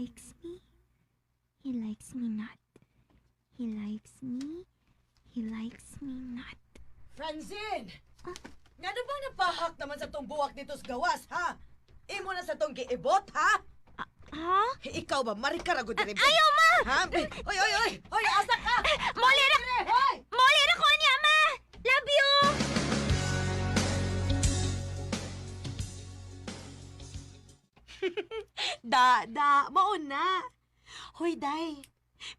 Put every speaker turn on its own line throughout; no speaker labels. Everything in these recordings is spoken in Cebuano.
Likes me. He likes me not. He likes me. He likes me not.
Francine! Ngano bang napahak naman sa tong buwak dito sa gawas, ha? Imo na sa tong giibot, ha?
Ha?
Ikaw ba, marikaragod diri?
Ayaw, ma!
Ha? Oy, oy, oy! Oy, asa ka?
Moli ra!
Hoy!
Moli ra ko niya, ma! Love you!
Da, da, maon na. Hoy, day.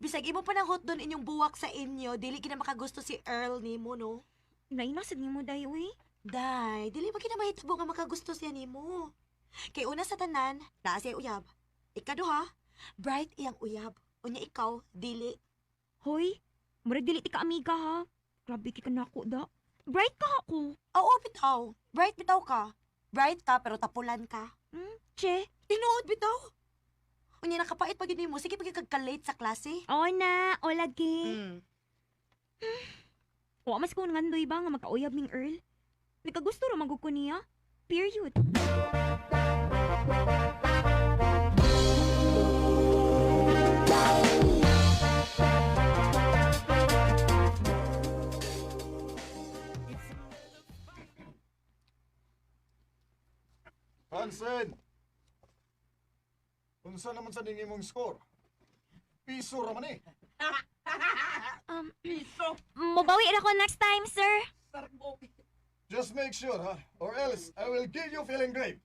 Bisag imo pa nang hotdon inyong buwak sa inyo, dili gina makagusto si Earl nimo, no?
Lain na sad nimo, day, uy.
Day, dili ba kina mahitabo nga makagusto siya nimo? Kay una sa tanan, naa siya uyab. Ikaduha, bright iyang uyab. Unya ikaw, dili.
Hoy, murag dili ti ka amiga, ha? Grabe kay ka nako da. Bright ka ako.
Oo, bitaw. Bright bitaw ka. Bright ka, pero tapulan ka.
Che.
Tinuod bitaw. Unya nakapait pag yun mo, sige pag kag-late sa klase.
O na, o lagi. Wa mas ko ngandoy ba nga magkauyab ning Earl? Nagkagusto ra man gud ko niya. Period.
Hansen! Unsa naman sa dingin mong score? Piso ra man eh.
Mobawi ra ko next time, sir.
Just make sure, ha? Or else I will give you feeling grave.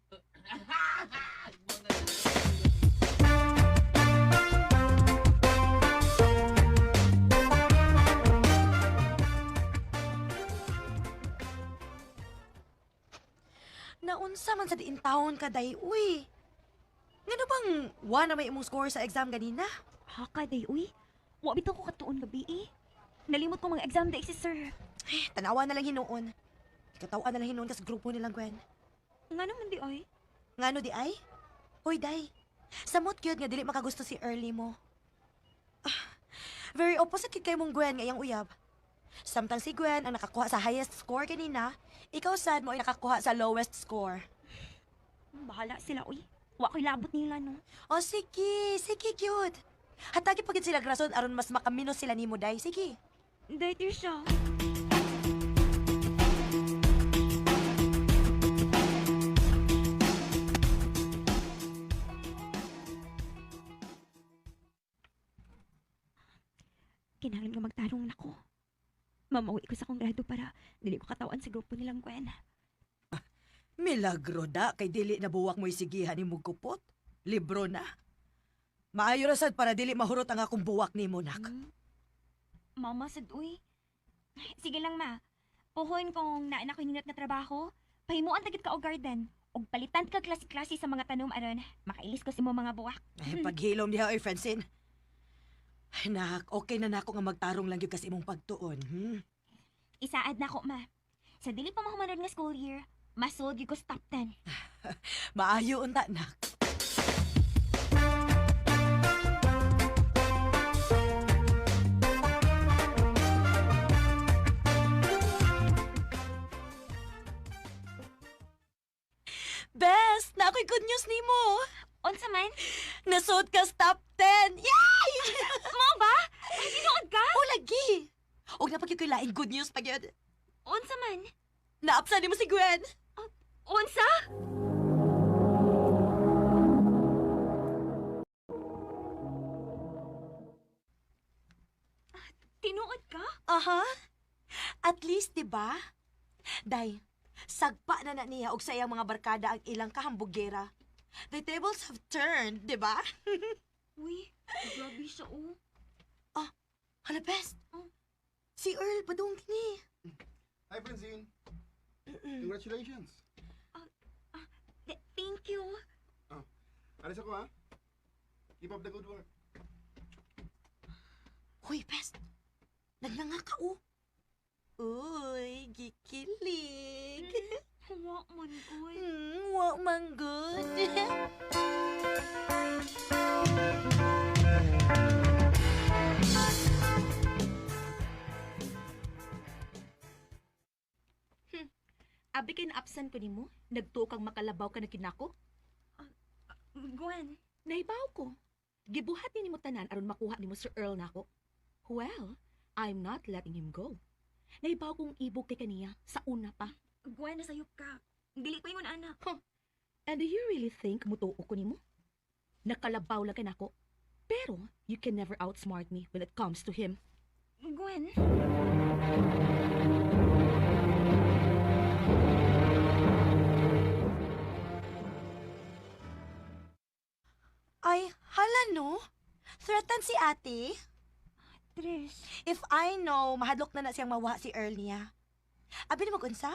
Naunsa man sa diin taon ka, day, uy. Ngano bang wa na may imong score sa exam ganina?
Haka day, uy. Wa bitaw ko katuon gabi eh. Nalimot ko mga exam day si sir.
Eh, tanawa na lang hinuon. Ikatawan na lang hinuon kas grupo nilang Gwen.
Ngano man di ay?
Ngano di ay? Hoy, day. Samot gyud nga dili makagusto si Early mo. Ah, very opposite kid kay mong Gwen nga iyang uyab. Samtang si Gwen ang nakakuha sa highest score kanina, ikaw sad mo ay nakakuha sa lowest score.
Bahala sila, uy. Wa ko'y labot nila, no?
O sige, sige cute. Hatagi pa gid sila rason aron mas makaminos sila nimo, day. Sige.
Day, Trisha. Kinahanglan nga magtarong nako. Mamawi ko sa akong grado para dili ko katawan sa grupo nilang Gwen.
Milagro da kay dili na buwak mo'y sigihan ni kupot. Libro na. Maayo ra sad para dili mahurot ang akong buwak nimo, nak.
Mama, sad uy. Sige lang, ma. Puhon kung naa na ko hinunot nga trabaho, pahimuan tagit ka og garden. Og palitan ka klase-klase sa mga tanom aron makailis ko sa imong mga buwak.
Ay, paghilom diha oy, Francine. Ay, nak, okay na nako nga magtarong lang gyud kasi imong pagtuon.
Isaad na ko, ma. Sa dili pa mahumanod nga school year, masud gyud ko sa top 10.
Maayo unta, nak. Best, na ako'y good news nimo.
Unsa man?
Nasud ka sa top 10. Yay!
Mao ba? Ay, tinuod ka?
O lagi. Og napag ko'y laing good news pa gyud.
Unsa man?
Naapsan nimo si Gwen.
Unsa? Ah, tinuod ka?
Aha. At least, di ba? Day, sagpa na na niya og sa iyang mga barkada ang ilang kahambugera. The tables have turned, di ba?
Uy, grabe siya oh.
Hala, best.
Oh.
Si Earl, padung kini.
Hi, Francine. Congratulations.
Thank you.
Alis ako, ha? Keep up the good work.
Hoy, best. Nagnanga ka, oh. Uy, gikilig.
Wa man good.
Wa man good.
Abi kay naabsan ko nimo, nagtuo kang makalabaw ka na kinako.
Gwen,
Nahibaw ko. Gibuhat ni nimo tanan aron makuha nimo si Earl nako. Well, I'm not letting him go. Naibaw kong ibog kay kaniya sa una pa.
Gwen, nasayop ka. Dili ko ingon ana.
And do you really think mutuo ko nimo? Nakalabaw lang ka nako. Pero you can never outsmart me when it comes to him.
Gwen?
Ay, hala no? Threaten si ate?
Trish.
If I know, mahadlok na na siyang mawa si Earl niya. Abi na mag-unsa?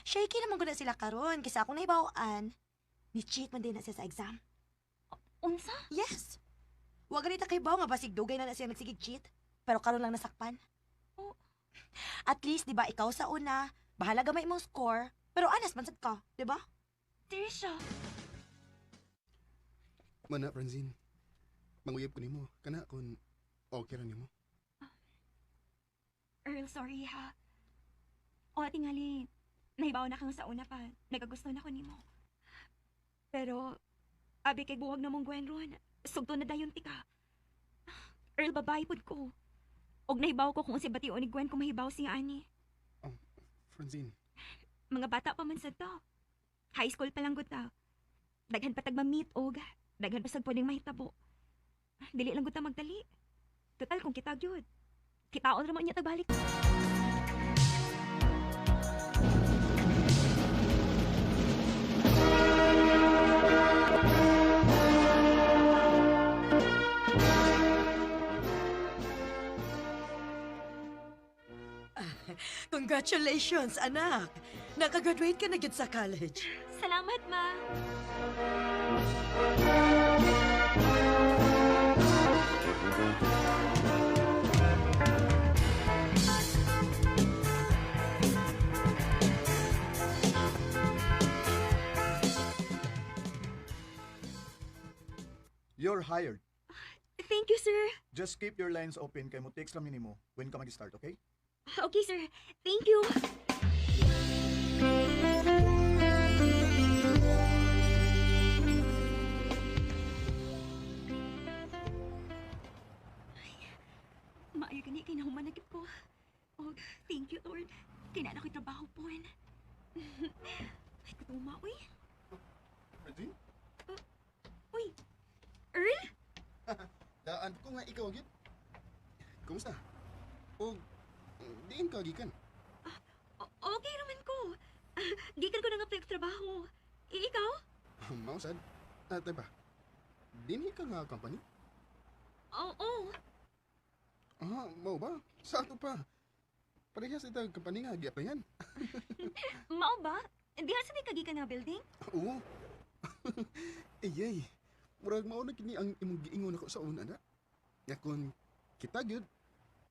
Shaky naman ko na sila karon kaysa akong nahibawaan. Ni-cheat man din na siya sa exam.
Unsa?
Yes. Wa ganita kay baw nga basig dugay na na siya nagsigig cheat. Pero karon lang nasakpan.
Oh.
At least, di ba, ikaw sa una, bahala gamay imong score, pero anas man sad ka, di ba?
Trisha.
Mana, Francine. Manguyab ko nimo. Kana kung okay ra nimo.
Earl, sorry ha. O, tingali, nahibaw na kang sa una pa. Nagagusto na ko nimo. Pero, abi kay buwag na mong Gwen ron. Sugto na dayon tika. Earl, babae pud ko. Og nahibaw ko kung si bation ni Gwen kung mahibaw siya ani.
Francine,
Mga bata pa man sa to. High school pa lang gud ta. Daghan pa tag ma-meet og daghan pa sad pwedeng mahitabo. Dili lang gud ta magdali. Total kung kita gyud. Kitaon ra man niya tagbalik.
Congratulations, anak! Nakagraduate ka na gyud sa college.
Salamat, ma.
You're hired.
Thank you, sir.
Just keep your lines open kay mo text lang nimo when ka mag-start, okay?
Okay, sir. Thank you. Ay, maayo gani kay nahuman na gyud ko. Oh, thank you, Lord. Kay naa na ko'y trabaho po. Ay, kutuma, uy.
Francine?
Uy, Earl?
Daan ko nga ikaw gyud. Kumusta? O diin ka gikan?
Okay naman ko. Gikan ko na nga pa yung trabaho. Ikaw?
Mao sad. Ate ba? Dinhi ka nga company?
Oo.
Ah, mao ba? Sa ato pa. Parehas ita company nga gi-applyan.
Mao ba? Diha sa di kagikan nga building?
Oo. Ayay. Murag mao na kini ang imong giingon ako sa una na. Nga kun kita gyud,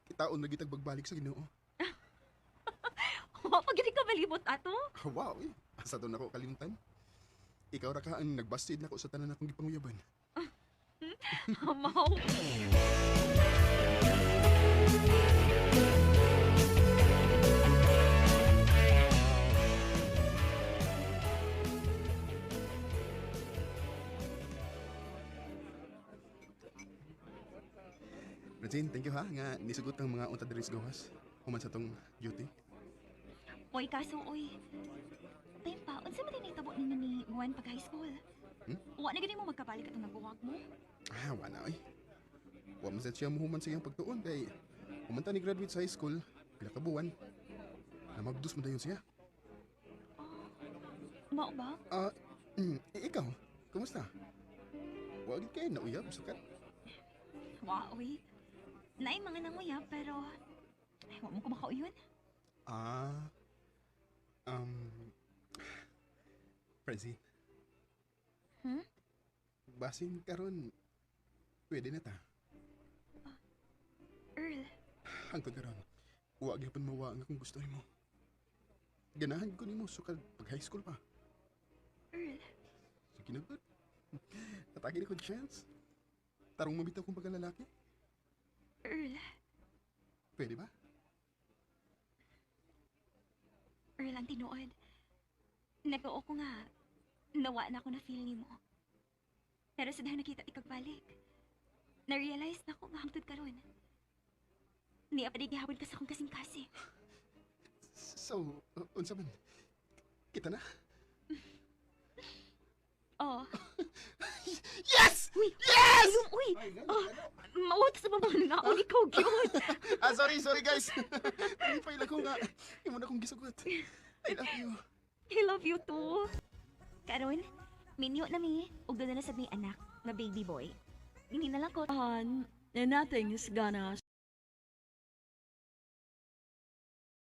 kitaon na gitag bagbalik sa Ginoo.
Wa pa gyud ka balibot ato.
Wow, eh. Asa to nako kalimtan? Ikaw ra ka ang nagbastid nako sa tanan akong gipanguyaban.
Mao.
Francine, thank you ha nga nisugot kang mga unta diri sa gawas. Human sa tong duty.
Oy, kaso oy. Time pa, unsa man din nahitabo ninyo ni Juan pag high school?
Hmm?
Wa na gani mo magkabalik atong nagbuwag mo?
Ah, wala oy. Wa man sad siya muhuman sa iyang pagtuon kay human ta ni graduate sa high school, pila ka buwan. Namagdus man dayon siya.
Mao ba?
Ah, ikaw, kumusta? Wa gid kay nauyab sukat.
Wa oy. Naay mga nanguyab pero ay, wa mo ko makauyon.
Ah, Francine.
Hmm?
Basin karon pwede na ta.
Earl,
Hangtod karon, wa gyapon mawa ang akong gusto nimo. Ganahan ko nimo sukad pag high school pa.
Earl,
Sige na gud. Atake ni ko chance. Tarong mabitaw kong pagkalalaki.
Earl,
Pwede ba?
Earl ang tinuod. Nagoo ko nga nawa na ako na feel nimo. Pero sa dahil nakita ikagbalik. Na-realize na ko nga hangtod karon, niya pa di gihapon ka sa akong kasing-kasi.
So, unsa man? Kita na?
Oh.
Yes!
Uy!
Yes!
Ayun, uy! Oh, mawat sa mga nga. Uli ko, cute.
Ah, sorry, sorry guys. Nalipay lang ko nga. Imo na akong gisugot. I love you.
I love you too. Karon, minyo na mi, ug doon na sad mi anak nga baby boy. Hindi na lang ko.
Han, nothing is gonna